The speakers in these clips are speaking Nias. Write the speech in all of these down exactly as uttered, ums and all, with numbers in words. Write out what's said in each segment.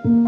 Kami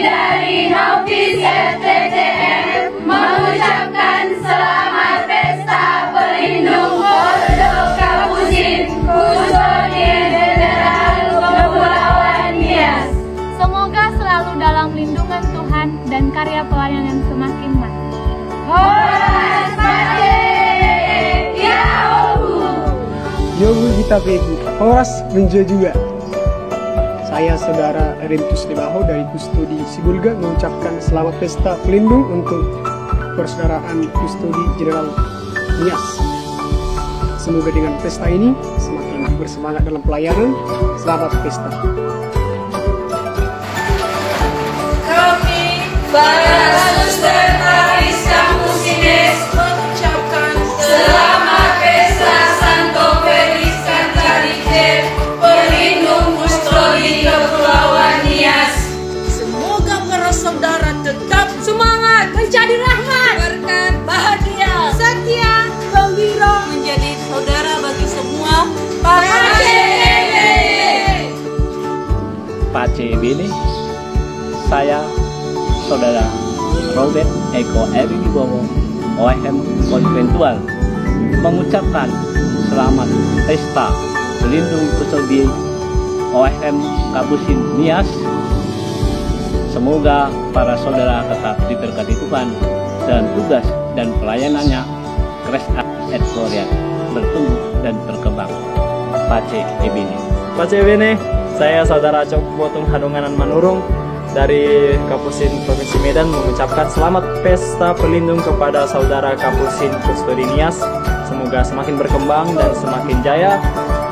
dari Novis R T T M mengucapkan selamat Pesta Pelindung Ordo Kapusin Custodia General Kepulauan Nias. Semoga selalu dalam lindungan Tuhan dan karya pelayanan semakin maju. Horas Pace! Ya'ohu! Ya'ohu ita fefu. Horas menjua-jua. Saya Saudara Rentus Debaho dari Kustodi Sibolga mengucapkan selamat Pesta Pelindung untuk Persaudaraan Kustodi Jenderal Nias. Semoga dengan pesta ini semakin bersemangat dalam pelayanan. Selamat pesta. Kami, para suster Taris Kapusin Nias, mengucapkan selamat Pesta Santo Felix Cantalice, pelindung kustodi Kepulauan Nias. Semoga para saudara tetap semangat, menjadi rahmat, berkat, bahagia, setia, gembira, menjadi saudara bagi semua. Pace Ebene. Pace Ebene. Saya Saudara Robert Eko Eri Wibowo, O H M konventual, mengucapkan selamat Pesta Pelindung Kustodi O H M Kapusin Nias. Semoga para saudara tetap diberkati Tuhan dalam tugas dan pelayanannya. Crescit et Floreat, bertumbuh dan berkembang. Pace Ebene. Pace Ebene, saya Saudara Cok Botung Hadonganan Manurung dari Kapusin Provinsi Medan mengucapkan selamat Pesta Pelindung kepada Saudara Kapusin Kustodi Nias. Semoga semakin berkembang dan semakin jaya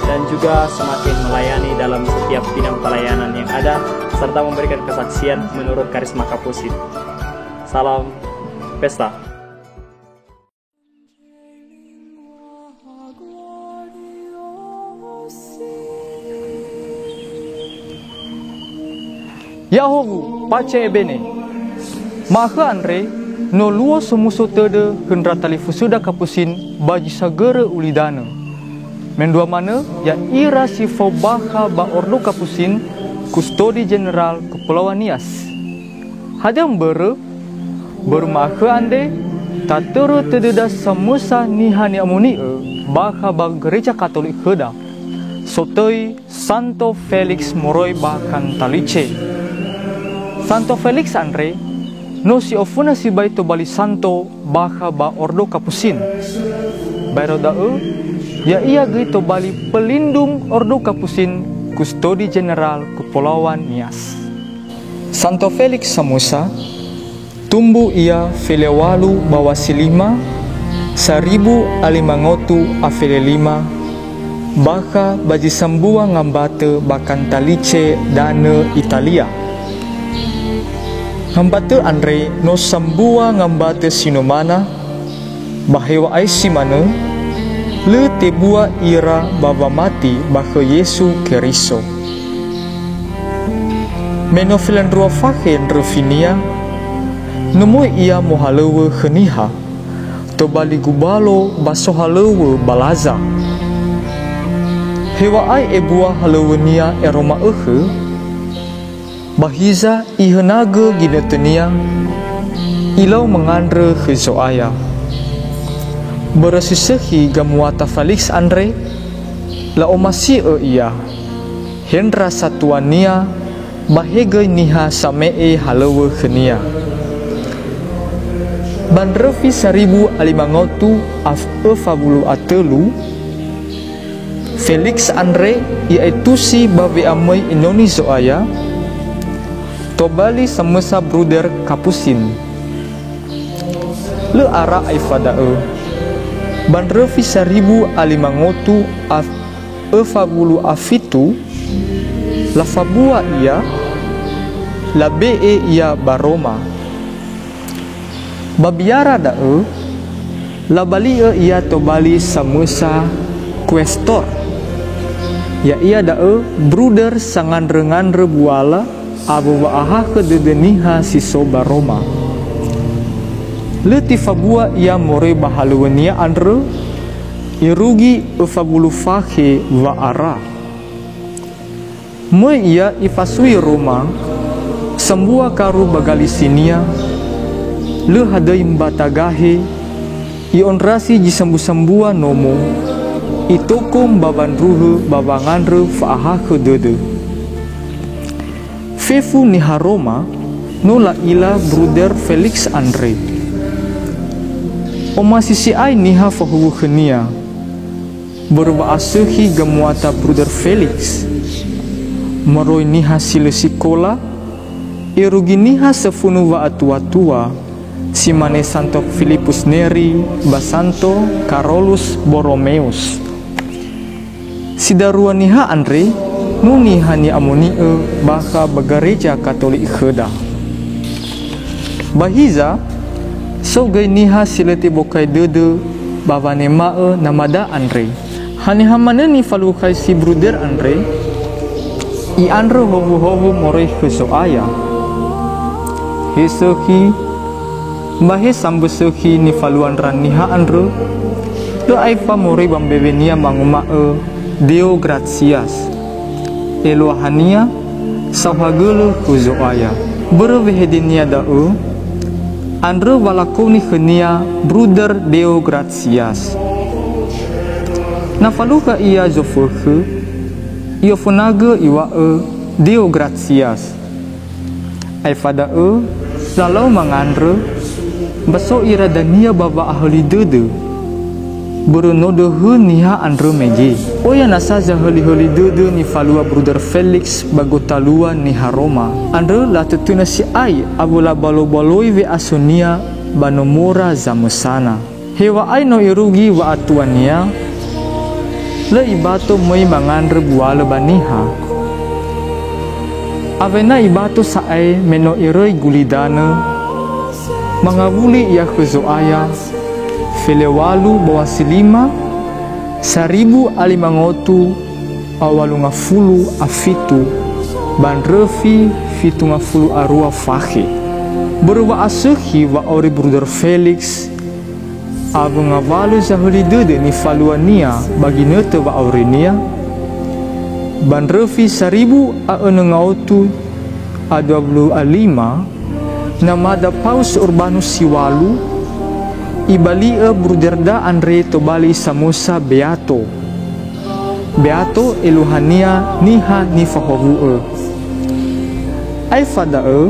dan juga semakin melayani dalam setiap bidang pelayanan yang ada serta memberikan kesaksian menurut karisma Kapusin. Salam Pesta. Ya'ohu, Pace Ebene. Ma'akhö andre, no luo somuso tödö khö ndra talifusöda Kapusin ba zi sagörö ulidanö. Mendrua manö, ya'ira si fao bakha ba Ordo Kapusin, Kustodi Jenderal Kepulauan Nias. Hadia mbörö? Börö ma'akhö andre, tatörö tödöda samösa niha ni'amoni'ö bakha ba Gereja Katolik khöda, sotöi Santo Felix moroi ba Cantalice. Santo Felix andre, no si oföna sibai tobali santo bakha ba Ordo Kapusin. Baero da'ö, ya'ia göi tobali pelindung Ordo Kapusin, Kustodi Jenderal Kepulauan Nias. Santo Felix samösa, tumbu ia felewalu ba wa si lima, saribu a lima ngotu a felelima, bakha ba zi sambua ngambatö ba Cantalice danö Italia. Ngambatö andre no sambua ngambatö si numana, ba hewa'ae si manö, lö tebua ira ba wamati ba khö Yesu Keriso. Me no felandrua fakhe ndröfinia, no möi ia mohalöŵö khö niha, tobali gubalo ba sohalöŵö balaza. Hewa'ae ebua halöŵönia ero ma'ökhö, ba hiza ihönagö ginötönia, ilau mangandrö khö Zo'aya. Börö si sökhi gamuata Felix andre, la'omasi'ö ia. He ndra satuania, ba he göi niha same'e halöŵö khönia. Ba ndröfi saribu a lima ngotu a f-, öfa wulu a tölu, Felix andre i'aetusi ba we'amöi enoni Zo'aya, tobali samösa Bruder Kapusin. Lö ara aefa da'ö. Ba ndröfi saribu a lima ngotu a f-, öfa wulu a fitu, Lafabua ia, labe'e ia ba Roma. Ba biara da'ö, labali'ö ia tobali samösa kuestor, ya'ia da'ö bruder sangandrö-ngandrö buala awö wa'ahakhö dödö niha si so ba Roma. Lö tifabua ia moroi ba halöŵönia andrö, irugi öfa wulu fakhe wa'ara. Möi ia ifasui Roma, sambua karu ba galisinia, lö hadöi mbata gahe, i'ondrasi zi sambua-sambua nomo, itoko mbawa ndruhö ba wangandrö fa'ahakhö dödö. Fefu niha Roma no la'ila Bruder Felix andre. Omasi si'ai niha fahuwu khönia. Börö wa'asökhi gamuata Bruder Felix, moroi niha si lö sikola, irugi niha sofunu wa'atua-tua, si mane Santo Filipus Neri ba Santo Carolus Borromeus. Si darua niha andre no niha ni'amoni'ö bakha ba Gareja Katolik khöda. Ba hiza, so göi niha si lö tebokai dödö ba wanema'ö namada andre. Haniha manö nifalukhaisi Bruder andre, i'andrö howuhowu moroi khö Zo'aya. He sökhi, ba he sambö sökhi nifalua ndra niha andrö, lö aefa moroi ba mbewenia manguma'ö Deo Gratias, eluahania saohagölö khö Zo'aya. Börö wehedenia da'ö, andrö wa lakouni khönia Bruder Deo Gratias. Na falukha ia zofökhö, i'ofönagö iŵa'ö Deo Gratias. Aefa da'ö, lalau mangandrö, ba so ira dania ba wa'ahöli dödö. Börö no döhö niha andrö mege. Oya nasa zahölihöli dödö nifalua Bruder Felix ba gotalua niha Roma. Andrö latötöna si'ai awö labalobaloi we'asönia ba nomora zamösana. Hewa'ae no irugi wa'atuania, lö ibato möi mangandrö bualö ba niha. Awena ibato sa'ae me no iröi gulidanö, mangawuli ia khö Zo'aya, felewalu bawasi lima, saribu a lima ngotu a walu ngafulu a fitu, ba ndröfi fitu ngafulu a rua fakhe. Börö wa'asökhi wa'auri Bruder Felix, awö ngawalö zahöli dödö nifaluania ba ginötö wa'aurinia, ba ndröfi saribu a önö ngaotu a dua wulu a lima, namada Paus Urbanus si walu, ibali'ö Bruderda andre tobali samösa Beato. Beato eluahania niha nifahowu'ö. Aefa da'ö,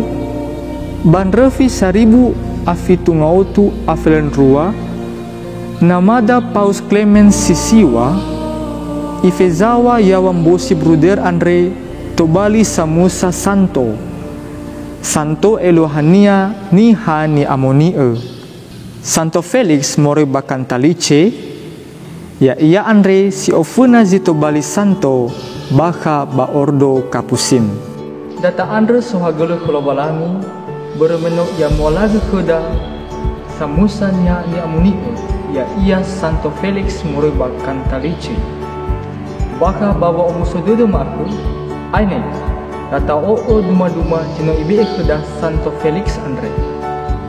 ba ndröfi saribu a fitu ngaotu a felendrua, namada Paus Klemens si siwa, ifezaŵa yaŵa mbosi Bruder andre tobali samösa Santo. Santo eluahania niha ni'amoni'ö. Santo Felix moroi ba Kantalice, ya'ia andre si oföna zi tobali santo bakha ba Ordo Kapusin. Da ta'andrö sohagölö khö Lowalangi, börö me no i'amualagö khöda samösa niha ni'amoni'ö, ya'ia Santo Felix moroi ba Kantalice. Bakha ba wa'omuso dödö ma'akhö, aine, da ta'o'ö dumaduma zi no ibe'e khöda Santo Felix andre,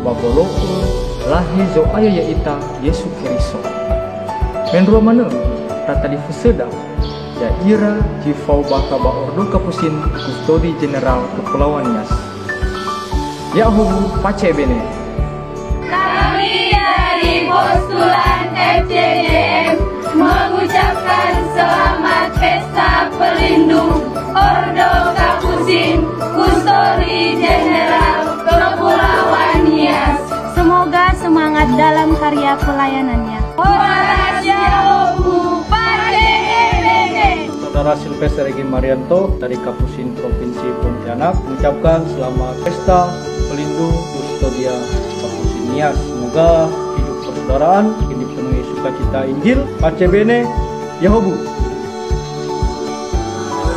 ba wolo'ö lahe Zo'aya ya'ita Yesu Keriso. Mendrua manö, da talifusöda, ya'ira zi fao bakha ba Ordo Kapusin Kustodi Jeneral Kepulauan Nias. Ya'ahowu, face ebene. Kami dari Postulan F J J M mengucapkan selamat Pesta Pelindung Ordo Kapusin Kustodi Jeneral Kepulauan Nias. Semoga semangat dalam karya pelayanannya. Horas Ya'ahowu, face ebene. Saudara Silvester Egi Marianto dari Kapusin Provinsi Pontianak mengucapkan selamat Pesta Pelindung Custodia Kapusin Nias. Semoga hidup persaudaraan makin dipenuhi sukacita Injil. Face ebene, Ya'ahowu.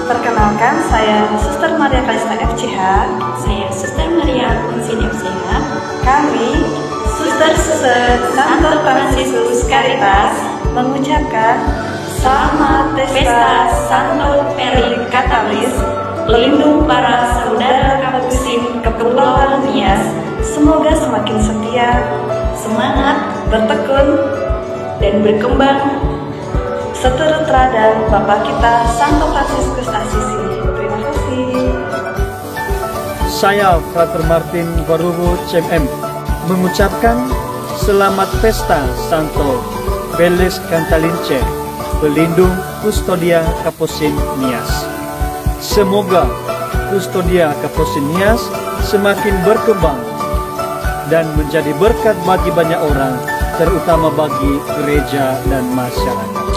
Perkenalkan, saya Suster Maria Kalista F C H. Saya Suster Maria Kunsin F C H. Kami Suster-suster Santo Franciscus Caritas mengucapkan selamat pesta Santo Peri Katalis, pelindung para saudara Kapusin Kepulauan Nias. Semoga semakin setia, semangat, bertekun, dan berkembang seturut teladan Bapa kita Santo Franciscus Assisi. Terima kasih. Saya, Frater Martin Waruwu, C M M, mengucapkan selamat pesta Santo Felix Kantalince, pelindung Custodia Kapusin Nias. Semoga Custodia Kapusin Nias semakin berkembang dan menjadi berkat bagi banyak orang, terutama bagi gereja dan masyarakat.